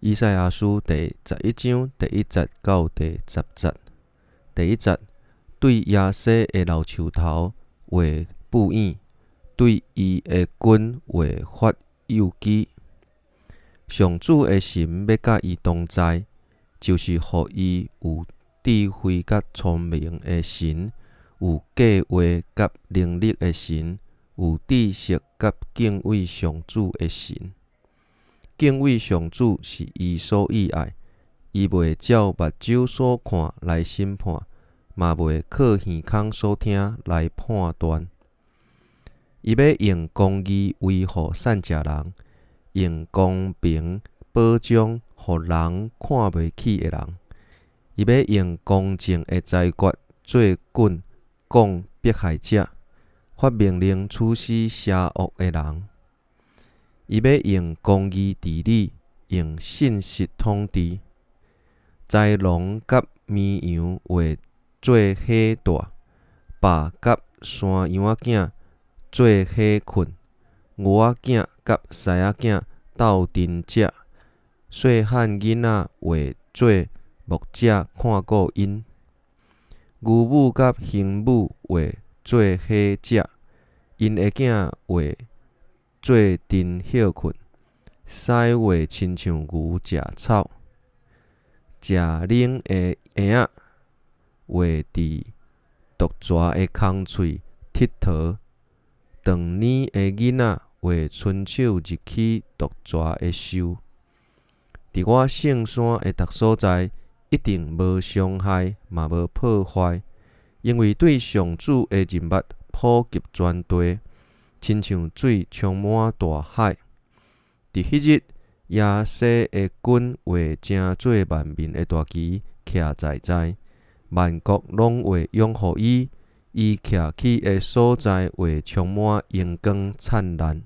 以賽亞書第11章第1節到第10節。第一節，對耶西的老樹頭畫布影，對伊的根畫法幼基。上主的神欲佮伊同在，就是予伊有智慧佮聰明的神，有計劃佮能力的神，有知識佮敬畏上主的神。敬畏上主是伊所喜愛，伊袂照目睭所看來審判，嘛袂靠耳孔所聽來判斷。伊欲用公義維護散食人，用公平保障予人看袂起的人。伊欲用公正的裁決做棍摃迫害者，發命令處死邪惡的人。伊欲用公義治理，用信實統治。豺狼佮綿羊會做伙蹛，豹佮山羊仔囝做伙睏，牛仔囝佮獅仔囝鬥陣食，細漢囡仔會做牧者看顧𪜶。牛母佮熊母會做伙食，𪜶的囝會做陣歇睏，獅會親像牛食草。食奶的嬰仔會佇毒蛇的空喙脫逃，斷奶的囡仔會伸手入去毒蛇的岫。佇我聖山的逐所在，一定無傷害，嘛無破壞，因為對上主的任務普及全地，親像水充滿大海。佇彼日，耶西的根會成做萬民的大旗，徛在在，萬國攏會擁護伊，伊徛起的所在會充滿榮光燦爛。